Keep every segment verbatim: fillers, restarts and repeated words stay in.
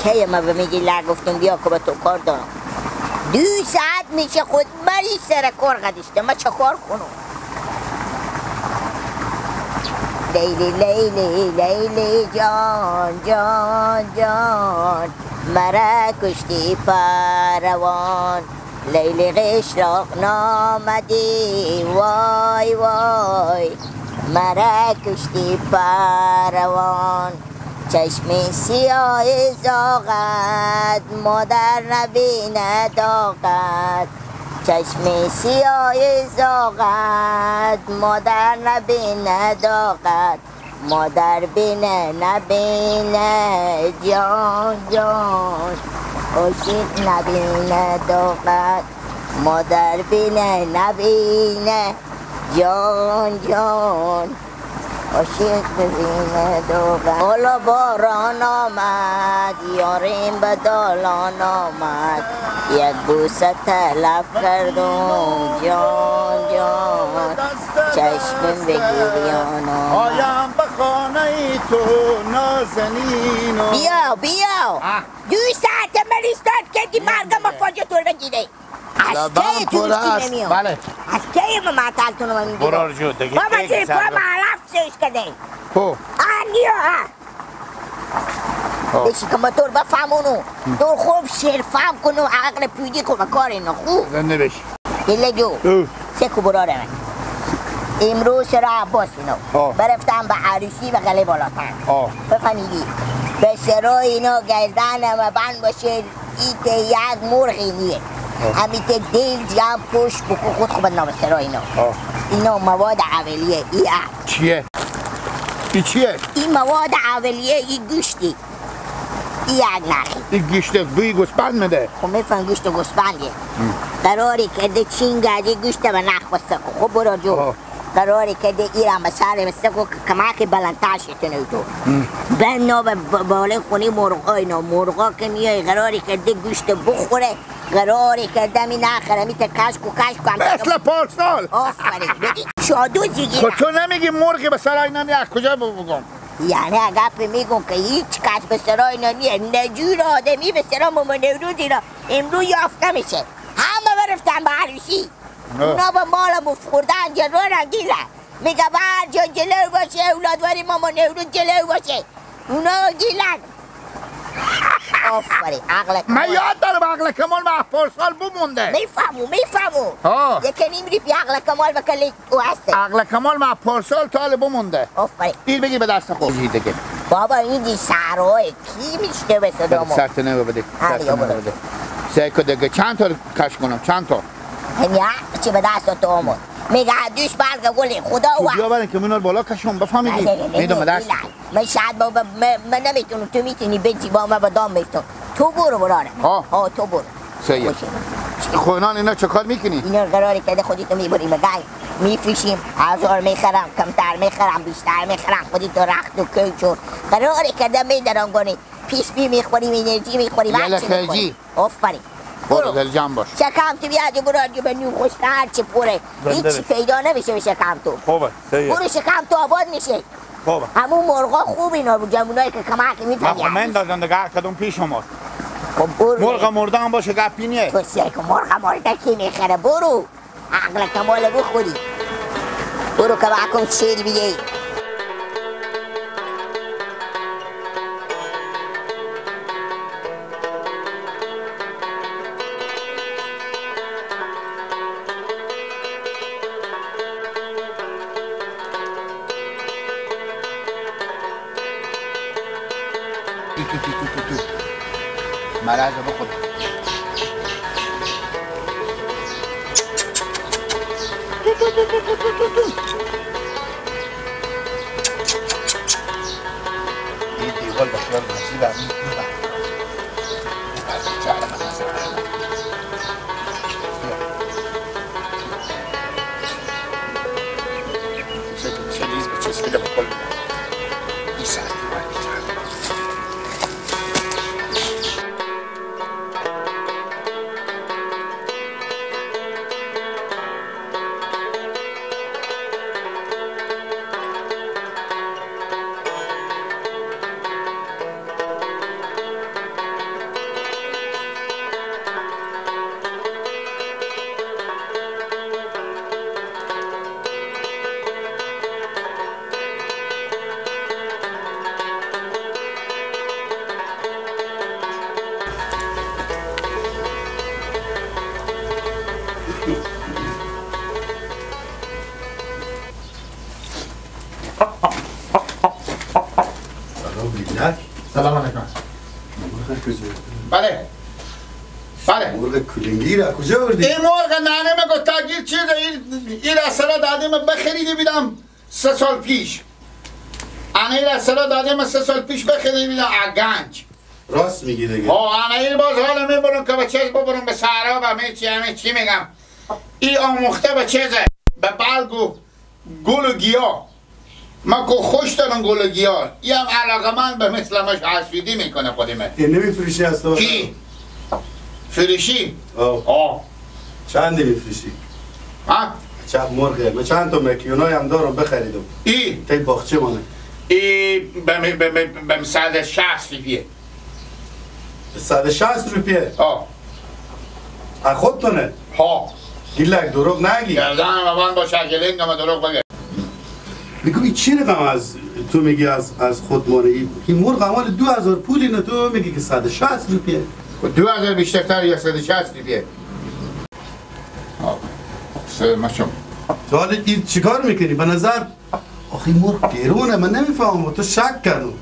کی ما به میگی لا گفتم بیا که به تو کار دارم. دو ساعت میشه خود مری سر کار قدشته، ما چه کار کنم؟ لیلی، لیلی، لیلی جان، جان، جان، مرا کشتی پروان. لیلی قشلاق نامدی، وای، وای، مرا کشتی پروان. چشم سیاه زاغت، مادر نبینه داغت. چشم سیاه زاغت، مادر نبینه داغت. مادر بینه نبینه، جان، جان، عاشق نبینه داغت. مادر بینه نبینه، جان، جان، عاشق ببینه داغت. حالا باران آمد، یاریم به دالان آمد، یک بوسه طلب کردم، جان، جان، چشمم به گریان آمد. آیم به خانهٔ تو نازنینم. بیا، بیا. آه. دو ساعت من ایستاد کردی، مرگم فاجعه تو رو بگیره. از کی تو هیچکی نمیاد؟ بله. از کی من معطل تو نمی‌دونم؟ برار جو، دیگه بابا، یک جی، ساعت پا معرف سوش کده. خب. آه، نیو، آه. خب. بشی که موتور بفهمونو. تو خوب شعر فهم کنو، عقل پیدی کو به کار اینا، خوب. زنده بشی. دله جو. او. سه کو برار من. امروز سر عباس اینا. آه. برفتم به عروسی و گله بالاتر. آه. بفهمیدی؟ به سرای اینا گردن همه بند باشه. ایته یک مرغی نیه. آه. همیته دل جمع پشت بکو خود خو بدنام سرا اینا. آه. اینا مواد اولیه، ای اه. چیه؟ ای چیه؟ این مواد اولیه، ای گوشتی. ای یک نخی. ای گوشت بوی گوسپند می‌ده. خو می‌فهم گوشت گوسپندیه. هم. قراری کرده چین گردی گوشت به نخ بسته. خو برو جو. آه. قراری کرده ایران به سر بسته کو که کمک بلندتر شتنه تو. هم. بنا به ب-، بالای خونی مرغا اینا. مرغا که میای قراری کرده گوشت بخوره. قراری کرده می نخره، می ته کشک و کشک هم مثل پارسال. آفرین. بدی چادو جیگی. خب تو نمیگی مرغی به سرای نمیه، از کجا ب-، بگم؟ یعنی اگه پی میگم که هیچ کس به سرای نمیه، نجور آدمی به سرا ماما نوروز اینا امرو یافت نمیشه. همه برفتن به عروسی. آه. اونا به مال مفت خوردن جلو رنگیله. میگه به هر جا جلو باشه، اولاد واری ماما نوروز جلو باشه. اونا گیلن. آفرین، عقل من کمال. یاد دارم، عقل کمال من پارسال بمونده. می‌فهمو، می‌فهمو. ها. یکم ایمری بی عقل کمال بکلی تو هسته. عقل کمال من پارسال تال بمونده. آفرین. این بگی به دست خود. چیزی دیگه. بابا، این دی سرای کی می‌شته به صدا ما؟ سرت نگو بده. آره، سرت نگو بده. سعی کن دیگه چند تا کش کنم، چند تا؟ همیا چی به دست تو آمد؟ میگه دوش برگ گلی خدا تو و بیا برن که من بالا کشم، بفهمیدی؟ نه، نه، نه، می‌دونم نه، دست. نه. من شاید با، با، من، من نمی‌تونم، تو می‌تونی بجی با من با دام می‌فتم. تو برو براره. ها. ها، تو برو. صحیح. باشه. خونان اینا چه کار می‌کنی؟ اینا قراره که ده خودی تو می‌بری مگای. می‌فروشیم، هزار می‌خرم، کمتر می‌خرم، بیشتر می‌خرم، خودی تو رخت و کیچ و قراره که ده می‌درم گونی. پیس بی می‌خوریم، انرژی می‌خوریم، یالا هر چی می‌خوریم. خرجی. آفرین. برو برو. دل جمع باش. شکم تو بیا جو برو جو به نون خوش هر چی پره. زنده هیچ بش. پیدا نمیشه به شکم تو. خوبه، صحیحه. برو شکم تو آباد می‌شه. خوبه. همون مرغا خوب اینا رو جوونایی که کمک می‌فهمی. من خب من دادن دیگه هر کدوم پیش اومد. خب برو. مرغ مرده هم باشه گپی نیه. تو سه که مرغ مرده کی می‌خره؟ برو. عقل کمال بو خودی. برو که واکن شعر بیگی. تو، تو، تو، تو، تو، تو. ملازه بخور. این دیوال بسیار نزدیک به این کوه. بیا. چه، چه ریز به چشمی ده بکل. این ساعت دیوال بیچاره. بله. بله. مرغ کلینگی را کجا بردی؟ این مرغ ننه مه گو تاگیر چیز، این، این را سرا دادیم بخریده بیدم سه سال پیش. انه را سرا دادیم سه سال پیش بخریده بیدم ا گنج. راست میگی دیگه. ها، انه این باز حالا می‌برم که به چیز ببرم به صحرا، به همه چی، همه چی می‌گم. ای آموخته به چیزه، به بلگ و گل و گیا. ما کو خوش دارم گل و گیا. ای هم علاقه‌مند به مثل مش حسودی می‌کنه خودی من. ای نمی‌فروشی از تو؟ کی؟ فروشی؟ آه. آه. چند می‌فروشی؟ ها؟ چند مرغه؟ من چند تا مکیونای هم دارم بخریدم. ای؟ تی باغچه مانه. ای به م-، به م-، به م-، صد و شصت روپیه. صد و شصت روپیه؟ آه. ا خودتونه؟ ها. گیلک دروغ نگی. گردن من باشه، گلنگ من دروغ بگه. می‌گم این چی رقم از تو می‌گی از، از خود مانه؟ این، این مرغ اول دو هزار پولی نه، تو می‌گی که صد و شصت روپیه. خب دو هزار بیشتر یا صد و شصت روپیه. آه. سه مشم. تو حالا این چیکار می‌کنی؟ به نظر آخه این مرغ گرونه، من نمی‌فهمم، تو شک کردم.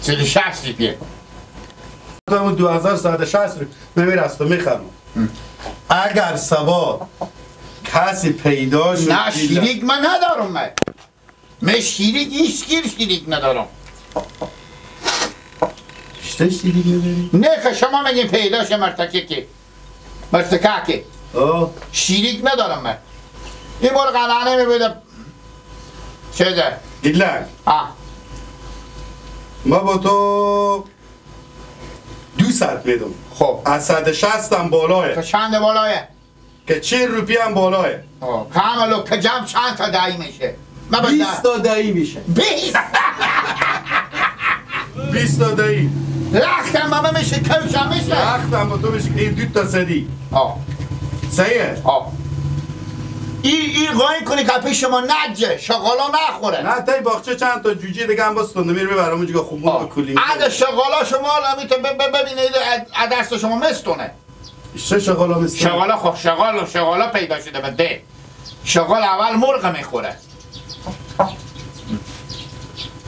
صد و شصت روپیه. تو همون دو هزار صد و شصت رو من می‌رم از تو می‌خرم. اگر سبا کسی پیدا شد، نه، شیریک من ندارم من. من شیریک، هیچ گیر شیریک ندارم. بیشتر شیریک نداری؟ نه که شما می‌گین پیدا شه مرتکه که. مرتکه که. آه. شیریک ندارم من. این مرغ الانه می‌بوده. چیزه؟ گیلک. آه. ما با تو دو صد می‌دم. خب. از صد و شصت هم بالایه. تا چند بالایه؟ که چهل روپیه هم بالایه. آه. کاملو که جمع چند تا دهی می‌شه؟ من به بیست تا دهی می‌شه. بیست؟ بیست تا دهی. لختم بابا می‌شه، کوشا می‌شه. لختم با تو می‌شه که این دو تا صدی. آه. صحیحه؟ آه. ای، ای قایم کنی که پیش شما نجه، شغالا نخوره. نه، تای باغچه چند تا جوجه دیگه هم بستونده، میر ببرم اونجا خوب مرغ آه. کلینگی. اگه شغالا شما الان می‌تونه ب-، ب-، ببینید، ا-، ا دست شما می‌ستونه. چه شغالا می‌ستونه؟ شغالا خب، شغال، شغالا پیدا شده به ده. شغال اول مرغ می‌خوره.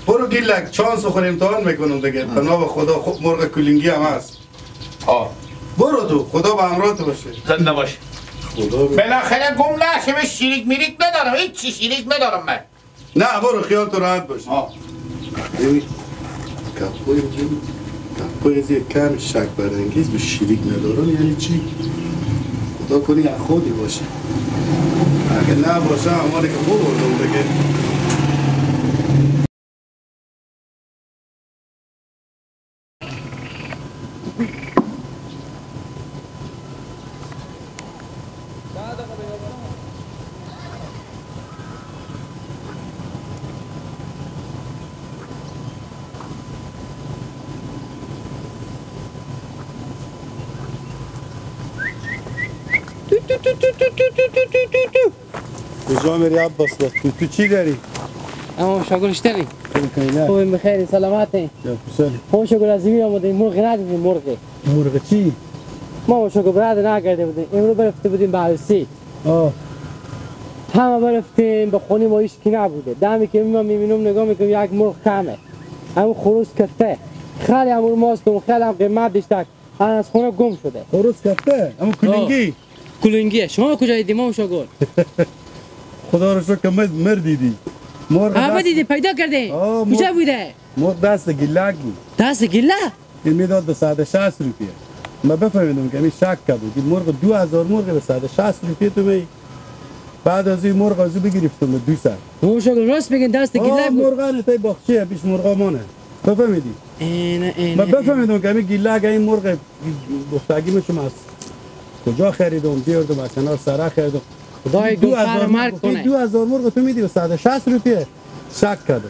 برو گیلک، چانس خود امتحان می‌کنم دیگه. به نام خدا، خب مرغ کلینگی هم هست. آه. برو تو، خدا به همراه تو باشه. زنده باش. خدا به بالاخره گم نشم، شیریک میریک ندارم، هیچ چی شیریک ندارم من. نه، برو، خیال تو راحت باشه. آه. ببین، گپای، گپای از یک کم شک برانگیز و شیریک ندارم یعنی چی؟ خدا کنی از خودی باشه. اگه نباشه، امانی که ببردم دیگه. کجا میری عباس؟ تو، تو چی داری؟ اما شاگل اشتری. تو کیله؟ خوبی، بخیری، سلامتی؟ یا پسر. خوش گل از زمین آمده، مرغ ندیدی، مرغ. مرغ چی؟ ما شاگل برد نگرده بودیم، امرو برفته بودیم به عروسی. آه. همه برفتیم، به خونی ما هیچ کی نبوده. دمی که من می‌بینم نگاه می‌کنم یک مرغ کمه. همون خروس کفته. خیلی همون ماست و خیلی هم قیمت داشته. از خونه گم شده. خروس کفته؟ اما کلینگی؟ آه. کلینگیه. شما کجا دیدی ما شاگل؟ خدا رو شکر که مر-، مر دیدی. مرغ آه، دست دیدی، پیدا کردی. آه، کجا مرغ، بوده؟ مرغ دست گیلک بود. دست گیلک؟ این می‌داد به صد و شصت روپیه. من بفهمیدم که همین شک کرد بود. این مرغ دو هزار مرغ به صد و شصت روپیه تو می. بعد از این مرغ از او بگرفتم به دویست. او شاگل راست می‌گن، دست گیلک آه، بود. مرغان تای باغچه، پیش مرغا مانه. بفهمیدی؟ اینه، اینه، من اینه. بفهمیدم که همین گیلک، این مرغ گفتگی من شما از کجا خریدم، بیاردم، از کنار سره خریدم. خدای دو هزار گلفر مرگ مرغ، کنه. دو هزار مرغ تو می‌دی به صد و شصت روپیه. شک کردم.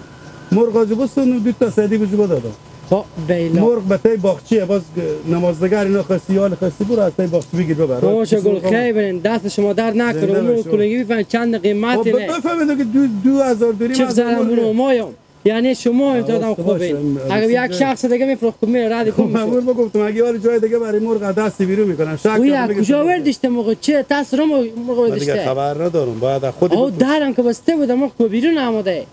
مرغ آجو بستون، دو تا صدی بجو بدادم. با بیلا. مرغ به تای باغچیه، باز نمازدگار اینا خستی، حال خستی، برو از تای باغچی بگیر ببر. بابا شاگل، خیلی برین، دست شما درد نکنه. زنده باشی. اون کلینگی بفهمید چند قیمت خب، اینه. بفهمید که دو، دو هزار دونیم چه از بزنم مرغ. اونو مایم. یعنی شما آه، امتحان راست خوبه. باشه. اگه یک شخص دیگه می‌فروخت، خب میره رد خب، گم می‌شه. همون ما گفتم، اگه حال جای دیگه برای مرغ دست بیرون می‌کنم. شک او کردم یک دیگه کجا تو وردیشته مرغ؟ چه تس رو مرغ من دیگه وردیشته؟ خبر ندارم، باید از خود آه، بپرس. درم که بسته بودم، مرغ کو بیرون آمده.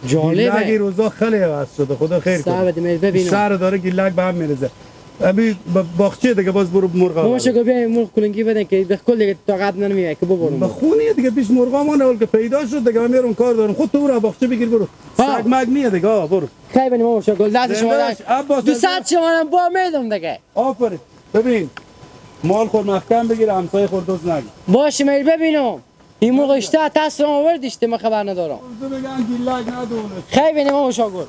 جالبه. گیلک روزا خیلی عوض شده، خدا خیر کنه. صاحب، دیمه ببینم. شهر داره گیلک به هم می‌ریزه. امی ب-، باغچه دیگه باز برو مرغا. ماما شکر، بیا مرغ کلنگی بدن که دخکل دیگه طاقت نمیه که ببرم. به خونی دیگه پیش مرغا ما نول که پیدا شد دیگه، من میرم کار دارم. خود تو برو باغچه بگیر برو. ها. سگ مگ نیه دیگه، آه، برو. خیلی بنی ماما شکر، دست شما زنده درد. باشی. عباس، دوصد شما هم با میدم دیگه. آفرین. ببین، مال خور محکم بگیر، همسایه خور دزد نگیر. باشه، میل ببینم. این مرغ اشته، ترس رو آورد اشته، من خبر ندارم. روزو بگن گیلک ندونه. خیلی بینیم آقا شاگرد.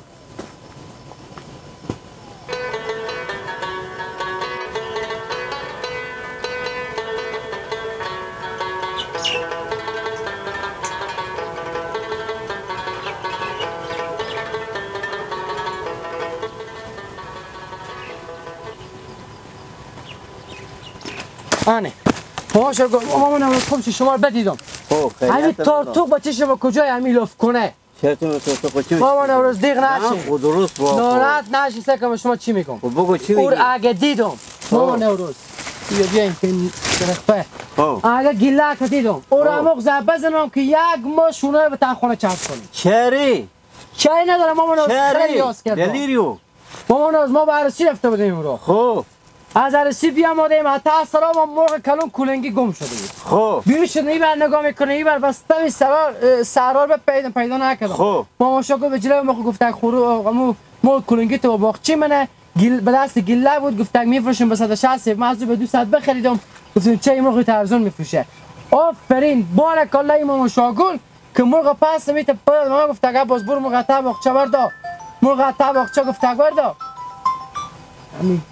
آنه. آقا شاگرد، ماما نوروز خوب چی شما رو بدیدم. خب، خیریت همین دارم. تارتوق بچه شما کجای همین لف کنه؟ چرا تو، تو، تو خود چی می‌گی؟ ماما نوروز دیق نشین. خود درست با خود. ناراحت نشین، سه کم شما چی می‌گم؟ خب بگو چی می‌گی؟ اور اگه دیدم، خب. ماما نوروز. بیا، بیا این که درخت. خب. اگه گیلک دیدم، اور خب. اموق زب بزنم که یک ماه شونه به تا خونه چرخ کنی. چری؟ چری ندارم ماما نوروز، چری؟ خیلی یاس کردم. دلیریو. ماما نوروز، ما به عروسی رفته بودیم امرو. خب. از عروسی بیامدیم، حتی از سلام هم مرغ کلون کلنگی گم شده بود. خب. بیرون شد، این بر نگاه می‌کنه، این بر بسته می سرار، اه، سرار به پیدا، پیدا نکردم. خب. ماما شکر به جلو ما گفت، خورو، امو مرغ کلنگی تو باغچی منه، گیل-، به دست گیله بود، گفت، می‌فروشم به صد و شصت، من از او به دوصد بخریدم. گفتم، چه این مرغ ارزون می‌فروشه؟ آفرین، بارک الله، این ماما شاگل. که مرغ پس میته پرد ما گفت اگه باز برو مرغ تا باغچه وردا. مرغ تا باغچه گفت اگه وردا. همین.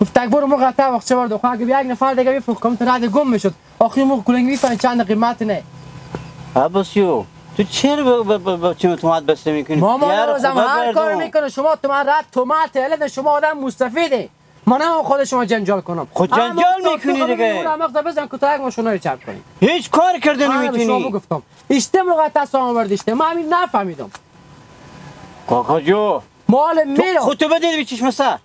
گفت اگه برو مرغ تا باغچه وردا. خو اگه بیا یک نفر دیگه بفروخ کم تو رد گم می‌شد. آخری مرغ کلنگ می‌فهمی چند قیمت نه. عباسیو، تو چرا ب-، ب-، ب-، ب-، چی تومت بسته می‌کنی؟ ماما یار، روزم خدا هر کار بردم. می‌کنه. شما تو من رد تومت، علت شما آدم مستفیده. من هم خود شما جنجال کنم. خود اما جنجال تو می‌کنی تو دیگه. اون مغز بزن که تا یک ماه شما رو چرب کنی. هیچ کار کرده آه، به شما نمی‌تونی. بگفتم. اشته مرغ تا سام آورد اشته. من همین نفهمیدم. کاکا جو. مال تو میره. خود تو بدید به چشم سر.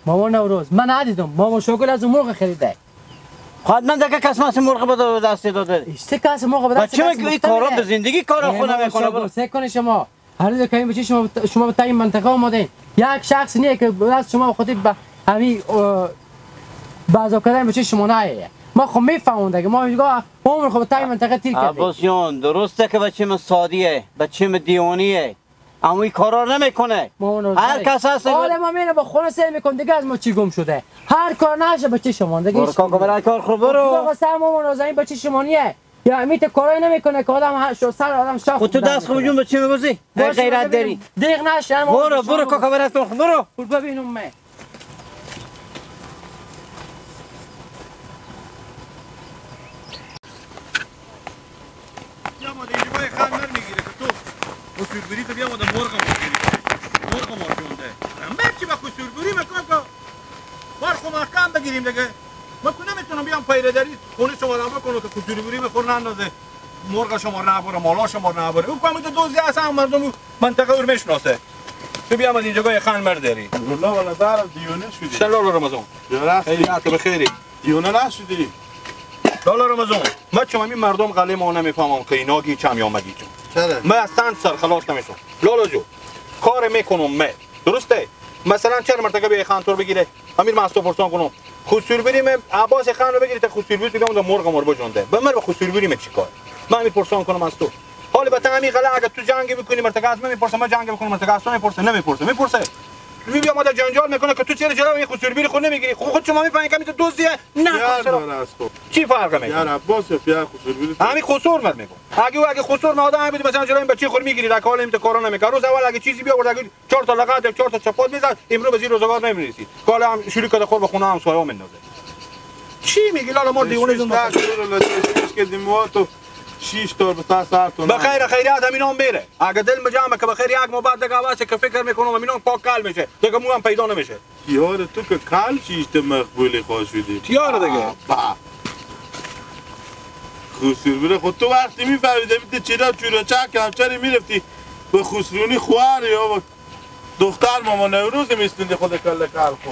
ماما نوروز. من ندیدم. ماما شاگل از اون مرغ خریده. خود من دیگه کس مثل مرغ به دست داده. اشته کس مرغ به دست بچه کس که این کارا مستمره. به زندگی کارا اه، خونه ماما می‌کنه. شاگل، سه کنه شما. هر روز که این بچه شما بت-، شما به تا این منطقه آمدین، یک شخص نیه که از شما خودی به همین، اه، بازار کردن بچه شما نیه. ما خب می‌فهمم دیگه، ما اینجا عمر خب تا این منطقه تیر کردیم. عباس جان، درسته که بچه من سادیه، بچه من دیوانیه، اما این کارا رو نمی‌کنه. ما اونو هر زنیم. کس هست حال ما میره با خونه سر می‌کنه دیگه، از ما چی گم شده؟ هر کار نشه بچه شما دیگه برو هیچ کاکا، برای کار خود برو. آقا سر ما اونو زنیم، بچه شما نیه. یا امیت کارایی نمی‌کنه که آدم ها-، شو سر آدم شاخ خود تو دست خود جون به چی می‌گوزی؟ ای باشه، غیرت ببینم. داری. دیق نشه، یعنی برو، ما برو شما کاکا، برات کن، برو. برو ببینم من. بیا ما دیگه بای خان نر می‌گیره که تو. او سوربری تو بیا ما ده مرغ ما گیری. مرغ ما جونده. من چی با خود سوربری می‌کنم که؟ بار خو محکم بگیریم دیگه. من که نمی‌تونم بیام پیره دری خونه شما رو بکنم که کجوری بری به خور نندازه. مرغ شما رو نبره، مالا شما رو نبره. او که همونجا دزدی هست، هم مردم منطقه او رو می‌شناسه. تو بیا از اینجا گاه خان مر داری. والله والا دارم دیونه شدی. شلال رمضان. یا راست. خیلی تو بخیری. دیونه نشدی. لالا رمضان، من چون همین مردم غلی ما نمی‌فهمم که اینا گیچم یا مگیچم. چرا؟ من اصلاً سرخلاص نمی‌شم. لالا جو، کار می‌کنم من. درسته؟ مثلاً چهار مرتبه به خان تور بگیره. امیر من از تو پرسان کنم. خسور بریم عباس خان رو بگیرید، خسور برید بگم اون مرغ مر بجنده. به مر به خسور بریم چی کار؟ من امیر پرسان کنم از تو. حال به همین غلا اگه تو جنگ بکنی مرتبه از من می‌پرسه، من جنگ بکنم مرتبه از تو می‌پرسه، نمی‌پرسه، می‌پرسه. بی بی ما در جنجال می‌کنه که تو چرا جلوی این خسور بیری خود نمی‌گیری؟ خود، خود شما می‌فهمید که همین تو دزدیه؟ نه، یار خسور. من از تو. چی فرق می‌کنه؟ یار عباس یا خسور بیری تو. همین خسور مر می‌گم. اگه او اگه خسور ما آدم بود مثلاً جلوی این بچه خود می‌گیری، در حال این تو کارا نمی‌کنه. روز اول اگه چیزی بیاورد، اگه چهار تا لغت یا چهار تا چپات می‌زد، امروز به زیر روزگار نمی‌رسید. که حالا هم شروع کرده خود به خونه همسایه‌ها میندازه. چی می‌گی لالا؟ ما دیوانه زندگی. کردیم ما تو شیش تا به تا سر تو. به خیر، خیریت همین هم میره. اگه دل مجمع که به خیر یک ماه بعد دیگه عوض شه که فکر می‌کنم همین هم پاک کل می‌شه. دیگه مو هم پیدا نمی‌شه. یار تو که کل شیش تا مقبولی خواه شدی. یار دیگه. با. خسور بره خود تو وقتی می‌فهمیدی می‌دی چرا چورا چک همچنی می‌رفتی به خسرونی خوار یا به دختر ماما نوروز می‌ستوندی خود کل کل خو.